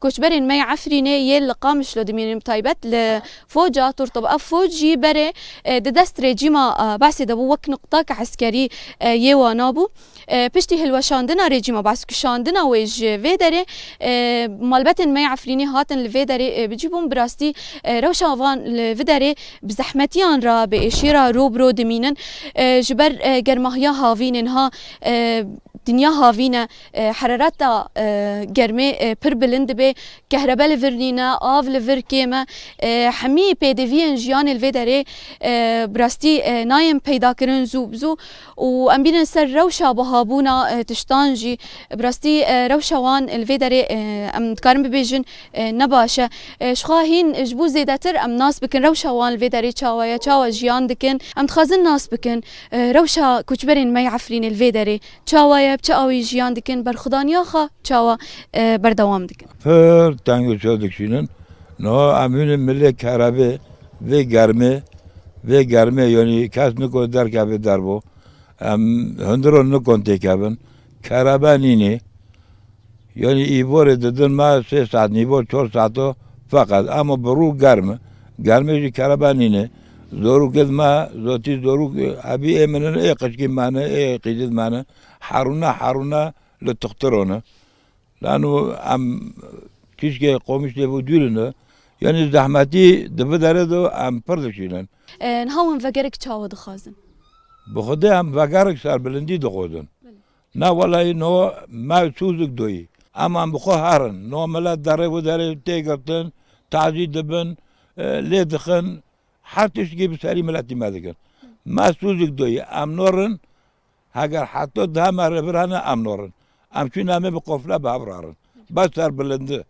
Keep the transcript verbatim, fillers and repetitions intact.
Koçberên me yê Efrînê yê li Qamişlo dimînin, bi taybet li Foca Turtub. Ev foc jî berê, e, di dest rejîma, e, Beesê de bû, wek nuqteke eskerî, e, yê wana bû. E, piştî hilweşandina rejîma Bees, kişandina wê ji vê derê, e, malbetên me yê Efrînê hatin li vê derê, e, bicî bûn. Bi rastî, e, rewşa van li vê derê bi zehmetiyan re, bi êşî re rû bi rû dimînin. E, ji ber, e, germahiya havînê niha, e, dinya havîn e, e, herareta, e, germê, e, pir bilind dibe, kehrebe li vir nîne, av li vir kêm e, e, hemî pêdiviyên jiyanê li vê derê, e, bi rastî, e, nayên peydakirin zû bi zû û em bînin ser rewşa bihabûna, e, tiştan jî, bi rastî, e, rewşa wan li vê derê, e, em dikarin bibêjin, e, ne baş e. E, ji xwe hîn ji bo zêdetir em nas bikin rewşa wan li vê derê çawa ye, çawa jiyan dikin. Em dixwazin nas bikin, e, rewşa koçberên me yê Efrînê li vê derê çawa ye, bi çi awî jiyan dikin, berxwedaniya xwe çawa, e, berdewam dikin. Pir teng û ço dikişînin. Niha em hûn ê milê kerebê, vê germê, vê germê, yanî kes nikon derkeve derbo. Em hundiron nikon têkevin. Kerebe nînê. Yanî îborê didin me sê saet nîvo, çar saet o feqet. Ama bi rû germ e. Germê jî kerebe nîne. Zorûkê di me, zotî zorûk hebî ê min in, ê qişkî me ne, ê qîzî di me ne. Herûne, herûne li tuxtiron e. Lano em tîşkê Qomişlê bû dûr in e. Yanî zehmetî di vê derê de em pir dişînin. E, niha hûn vegerek çawa dixwazin? Bi Xwedê em vegerek serbilindî dixwazin. Belê. Na welahî no me sûzik doyî. Em em bi xwe herin. No milet derê û derê tê girtin, tazî dibin, e, lê dixin. Her tiştkî bi serî miletî me dikin. Me sûzik doyî. Em norin, heger heta daha me rêvir hene, em norin. Em çûn em ê bi qofle bi hev rarin. Bes serbilindi.